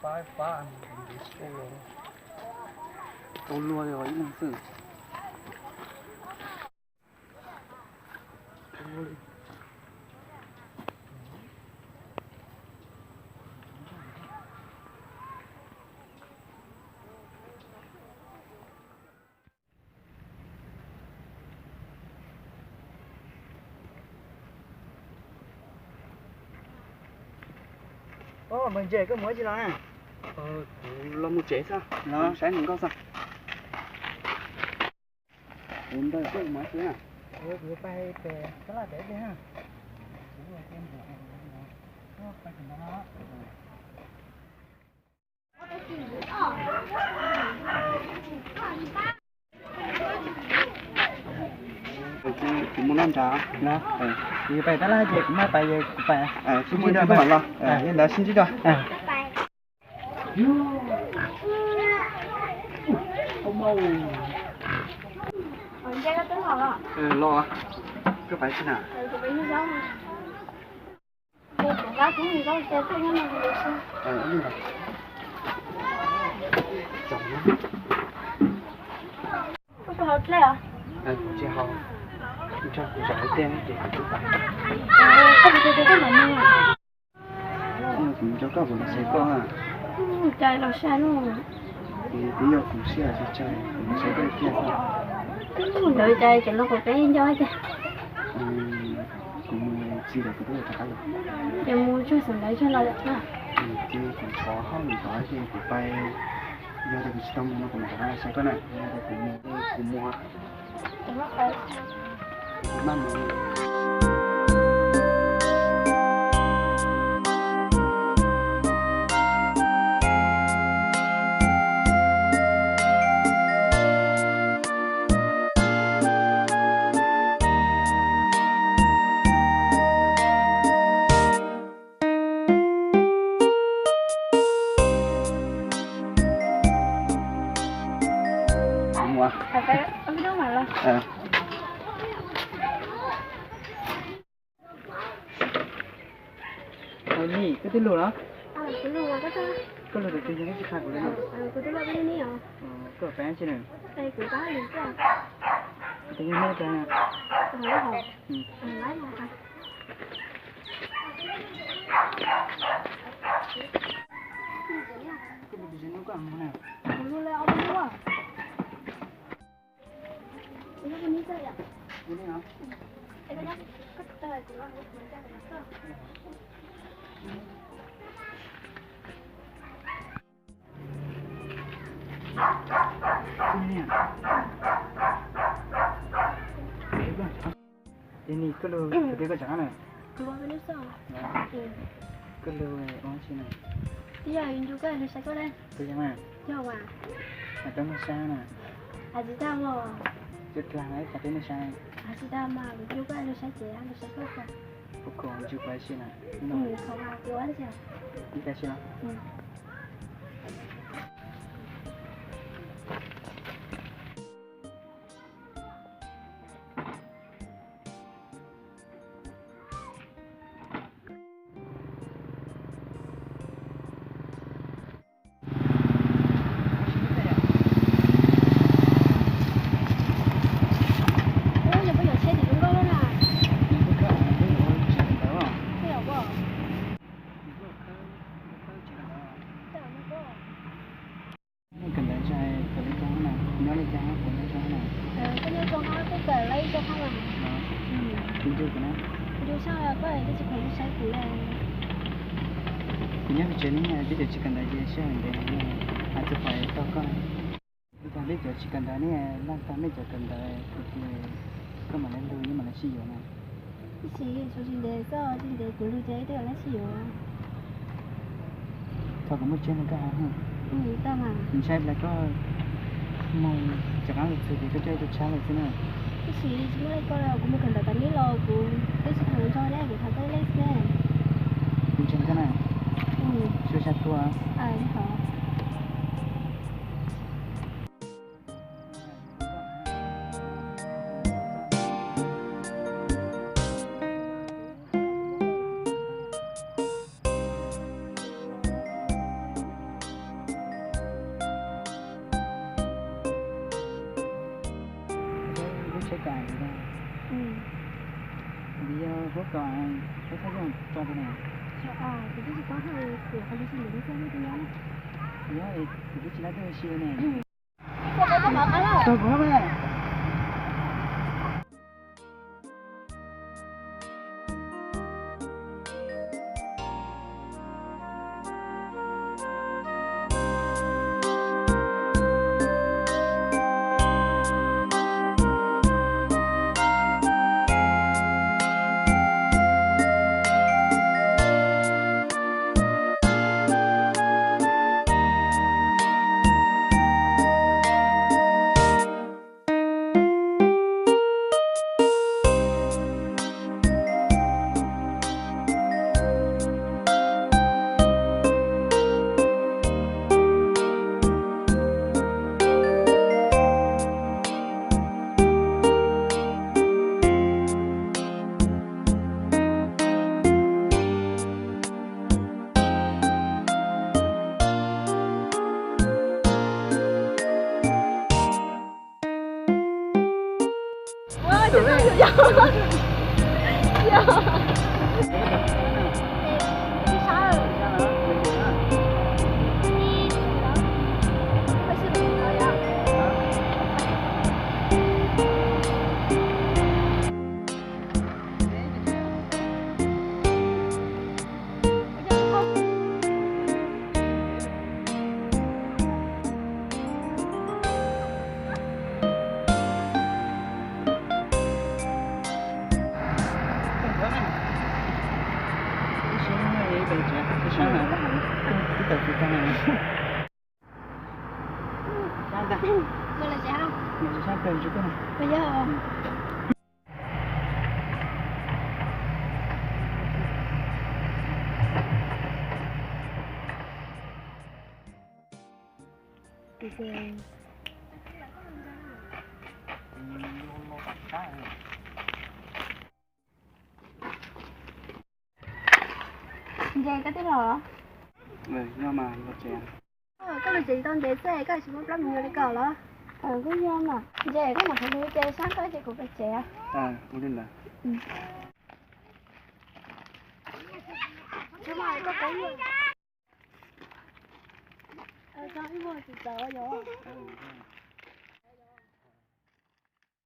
Pab, pab, tau luag li ib leeg xwb. Npawg Ntses, koj mus ua dab tsi los na? Kuv los mus tsev xwb, los saib hluas nkauj xwb. Kuv ntawd koj mus xwb na. Kuv pais pem tab laj pem ib pliag na. Kuv mus noj nrad na. Kuv yuav pais tab laj ces kuv maj pais, kuv pais. Sib ntsib dua, mam los, li ntawd sib ntsib dua. Los, koj pais tsi na? Kuv tsis haus, nrog kuv zov ib teg ces kuv twb pais. Kuv coj koj kuv los saib koj. Cai los sai no. Twb yog kuv siab tsis tsaug, kuv los saib koj ib pliag xwb. Ntawd cas cov lus kuv peb nco tiag. Kuv mus txij lawm kuv twb rov qab los. Ces mus tsuag xeem ntawd tsuag los lawm na. Ces kuv tshuav hauj lwm tod ces kuv pais, yog tias kuv tsis tau mus no kuv mam rov qab los saib koj na, yog tias kuv mus, kuv mus. Kuv maj mus. Nim, koj twb lug los? Koj lug thaum twg yog koj tsis qha kuv li no? Koj pab tsi na? Tus yog nej pab na? Koj lug thaum twg koj mus na? Ces nim, koj lug thaum twg koj rov qab na? Koj lug ua dab tsi na? Twb yog yus ncu koj lug saib koj ne. Puas yog mas? Yog mas. Has koj muaj sab na. Has tsis tag mog. Tub dlag na, has tsis tag mas, kuv ncu koj lug saib ces lug saib koj. Kuv khaum ntsws kuv ua si na. Khaum mas kuv ua si. Ib tag si los. Ub, yog puas yuav tsheb tim zoo nkauj lawm na? Tej yog puas? Nej kawm ntawv tsis hais kawm li cas na, nyob li cas hab, puas nyob zoo na? Koj nyob zoo hab, kuj kawm li cas hab mas. Tsis ncu kuv na. Ncu sab koj twb tsis khoom saib kuv li. Kuv nyob pem tsev ne, peb cov tsis kawm ntawv ces sij hawm ntev, hais txog pais tau koj. Tag peb cov tsis kawm ntawv ne, laj tag nej cov kawm ntawv, kuv ces koj mam li lug, yeej mam li sib yuav na. Ib sim, tsis ntev xwb, tsis ntev kuv lug ces wb twb mam li sib yuav. Thov kuv muaj tseeb no koj hais. Ntshai pliag koj mus rov qab los txog ces koj coj ib tug tshab lawm xwb na. Ib sim, tsis muaj li koj li, kuv mus kawm ntawv tas li los kuv twb tsis khoom nrog nej, kuv thov koj ib leeg xwb. Kuv ntseeg koj na. Sua sab tuaj. Kuv yog Huab Kaus, Huab Thaj Yooj tso rau na. Kuv twb tsis paub hais tias qhov lub sij hawm twg nyob. Yog, kuv twb tsis laib tuaj ua si ne. Tau kuv hab. Ntses, koj twb los los? Koj lub tsev tsis tau ntev xwb koj tsis muab plaub mus yuav li ko los? Kuj yog mas. Ntses, koj mam qhov lus ces sab koj ces kuv pem tsev. Ua li ntawd. Tsis tau yog.